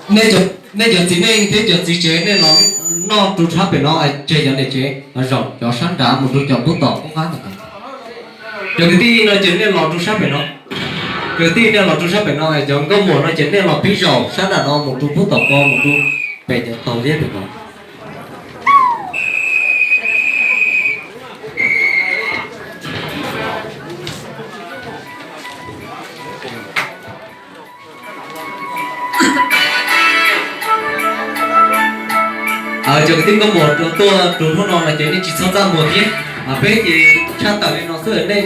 Nej cov txiv neej thiab cov txiv tsev nej los noj rau sab pem no, tseg cov niam tsev los zaum cov sab nrad mus rau cov pub tom qub qab ntawd. Cov kwv tij no ces nej los rau sab pem no. Cov kwv tij nej los rau sab pem no, cov nkauj muam no ces nej los pib zaum sab nram no mus rau pub tom ko mus rau pem cov tog liab pem no. Cov kwv tij nkauj muam tuaj rau hnub no no ces nej tsis txhob txaj muag thiab. Peb ces tshaj tawm li no xwb, nej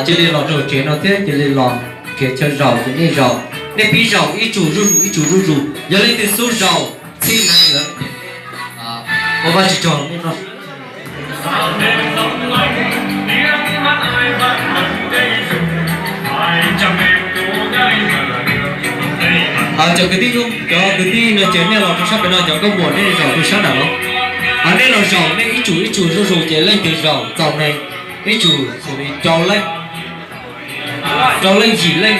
cia li los rau tsev no thiab cia li los nrhiav chaw zaum ces nej zaum, nej pib zaum ib tsum zuj zus ib tsum zuj zus, yog leej twg xub zaum txhij leej lawm ces ua Vajtswv tsaug nej noj. Cov kwv tij, cov kwv tij no ces nej los rau sab pem no, cov nkauj muam nej zaum rau sab nram no. Nej los zaum nej ib tsum ib tsum zuj zus ces leej twg zaum txaus neeg ib tsum xws li rau leej, rau leej yim leej.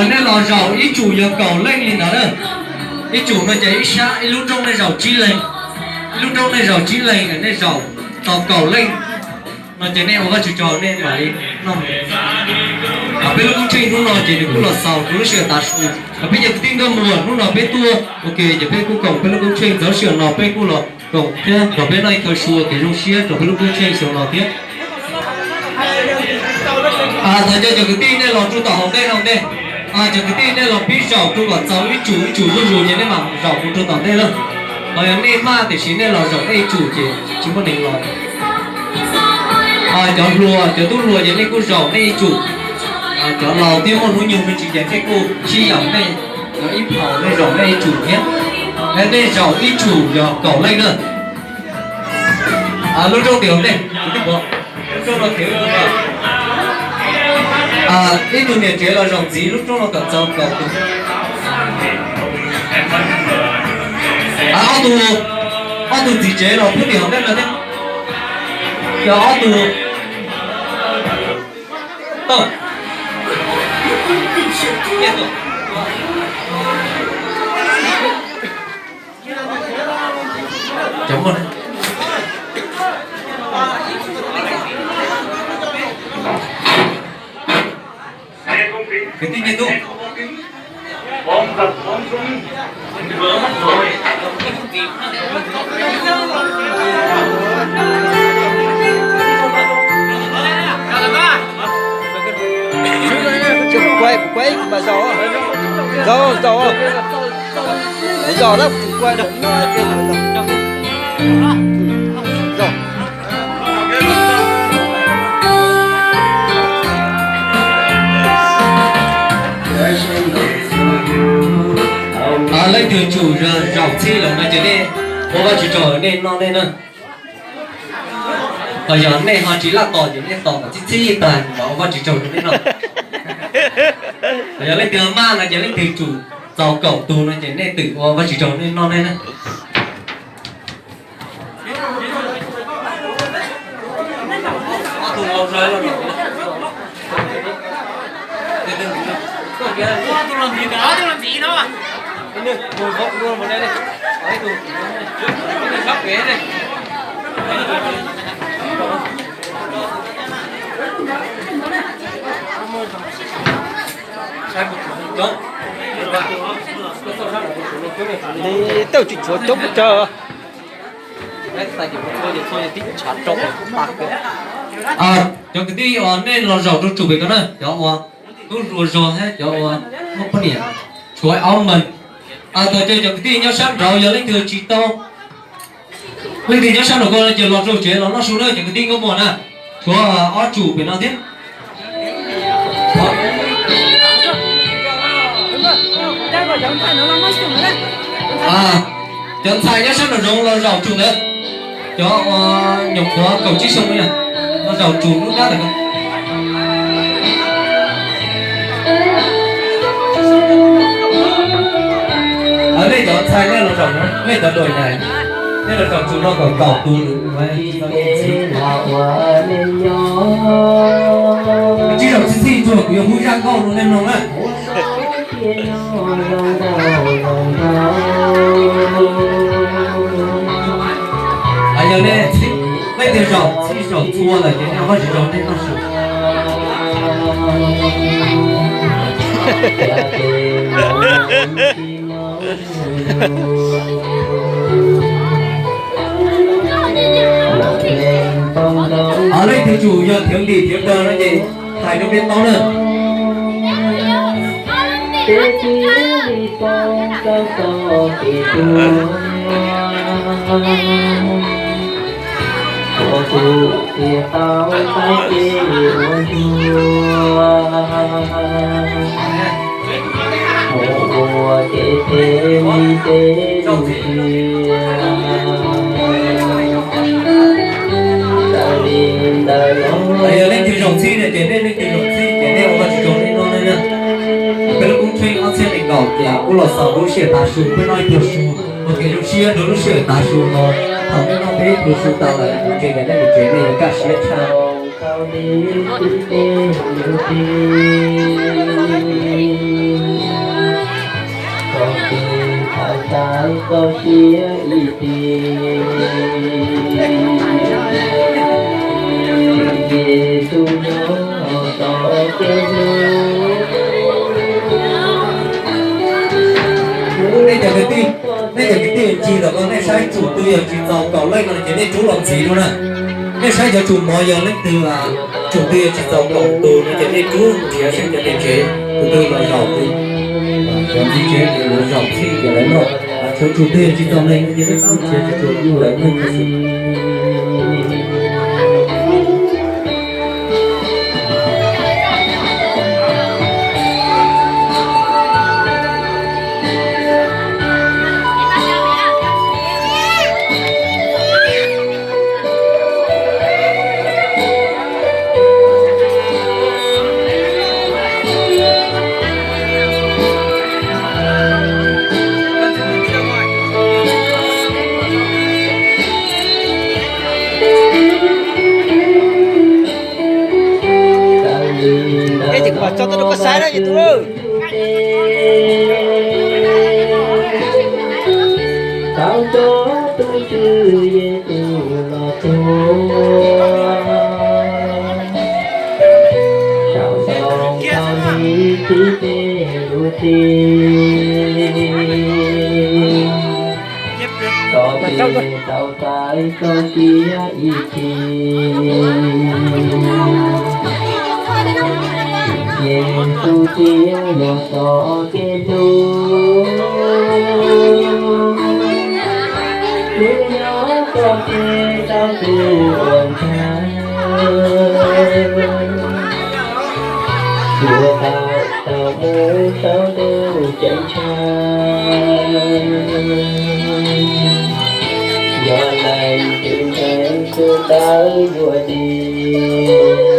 Nej los zaum ib tsum yog kaum leej li ntawd na. Ib tsum no ces ib sab ib lub nroog nej zaum tsib leeg, ib lub nroog nej zaum tsib leeg, nej zaum tau kaum leej no ces nej ua Vajtswv tsaug nej mam li noj. Peb lub koob tsheej hnub no ces nws kuj los xaus rau lub sij hawm tav su. Peb cov kwv tij nkauj muam hnub no peb tuaj ua ke ces peb kuj koom peb lub koob tsheej, txog sij hawm no peb kuj los koom thiab nrog peb noj ib kawm su ua kev zoo siab rau peb lub koob tsheej xyoo no thiab. Thov caw cov kwv tij nej los rau tom hauv ntej no ntej. Cov kwv tij nej los pib zaum rau kom txaus ib tsum ib tsum zuj zus ces nej mam zaum mus rau tom ntej lawm. Ho yog nej maj tiam sis nej los zaum nej ib tsum ces tsis muaj neeg los. Cov hluas cov tub hluas ces nej kuj zaum nej ib tsum. Cov laus thiab muaj hnub nyoog me ntsis ces nej kuj sib yaum nej, cov ib phaum nej zaum nej ib tsum thiab. Nej zaum ib tsum yog kaum leej na. Lub rooj tim hauv ntej, lub rooj no, ib tug niam tsev los zaum ntxiv lub rooj no kom txaus kaum tus. Ob tug, ob tug txiv tsev los pub tim hauv ntej no thiab. Yog ob tug. Kwv tij nyiaj tub, kuv quay, kuv quay mas zaum, zaum, zaum, kuv zaum na, kuv quay na, zaum. Leej twg tsum zaum txhij lawm no ces nej ua Vajtswv tsaug nej noj nej na. Ho yog nej ho tsis laj tos ces nej tos kom txhij txhij tag mam ua Vajtswv tsaug rau nej noj. Ho yog leej twg maj no ces leej twg tsum txaus kaum tus no ces nej twb ua Vajtswv tsaug nej noj nej na. Li twb tsis tshuav coob pes tsawg. Cov kwv tij uas nej los zaum rau tsum pem ko na, cov uas tub hluas zog thiab cov uas muaj poj niam, tshuav ob meeg. Thov caw cov kwv tij nyob sab nraud yog leej twg tsis tau, leej twg nyob sab nraud ko ces los rau tsev los noj su na cov kwv tij nkauj muam na. Tshuav ob tsum pem no thiab. Cov ntxhais nyob sab nraum zoov los zaum tsum ntawd. Cov nyuam qhuav kaum tsib xyoo no los zaum tsum lub nrab ntawd. Nej cov ntxhais nej los zaum, nej cov duas nyais. Tej los kom tsuas no kom kaum tus lawm, tsis tau ntxiv. Tsib zaug txhij txhij tsuag kuv yuav hu zaj nkauj rau nej mloog na. Yog nej leej twg zaum txhij zaum txhua lawm ces nej ho tsis zaum nej noj su. Ho leej twg tsum yog thiav ntim thiav dag no ces hais rau peb paub na. Peb twb li poob koj txoj kev tuag, ua tus tias tau saib kev ua ntsuag, ua ua kev phem li peb lub txiaj. Yog leej twg zaum txhij no ces nej, leej twg zaum txhij ces nej ua tsis zoo nej noj na. Peb lub koob tsheej ob txhiab nees nkaum ces kuj los xaus lub sij hawm tav su, peb noj ib pluag su, ua kev zoo siab rau lub sij hawm tav su no. Thaum nej noj peb ib pluag su tas lawm, kuv ntseeg tias nej mus tsev nej yuav kaj siab tshaj. Txoj kev txhaum txais koj siab ib txhis, Tswv Yexus nyob tom kev hlub. Nej cov kwv tij, nej cov kwv tij ncig tom no nej saib tsum twg yog tsis txaus kaum leej no ces nej rub los ntxiv dua na. Nej saib cov tsum mov yog leej twg, tsum twg yog tsis txaus kaum tus no ces nej rub nrhiav saib cov niam tsev tus twg los zaum, cov txiv tsev ces lawv zaum txhij ces lawv noj. Tshuav tsum twg yog tsis txaus leej no ces nej rub nrhiav tsis txaus lawv noj. Eb, ces kuv mam tso tuaj rau koj saib na, yog tus. Tau tso tus Tswv Yexus los tuag, saum ntoo khaub lig thib peb lub txiaj, kom peb tau txais koj siab ib txhis. Yexus txiaj yog txoj kev hlub, hlub nyob txoj kev tau tus uas ntshai, tsuas tau tau mus tau ntuj ceeb tsheej, yog leej twg ntseeg kuj tau yuav dig.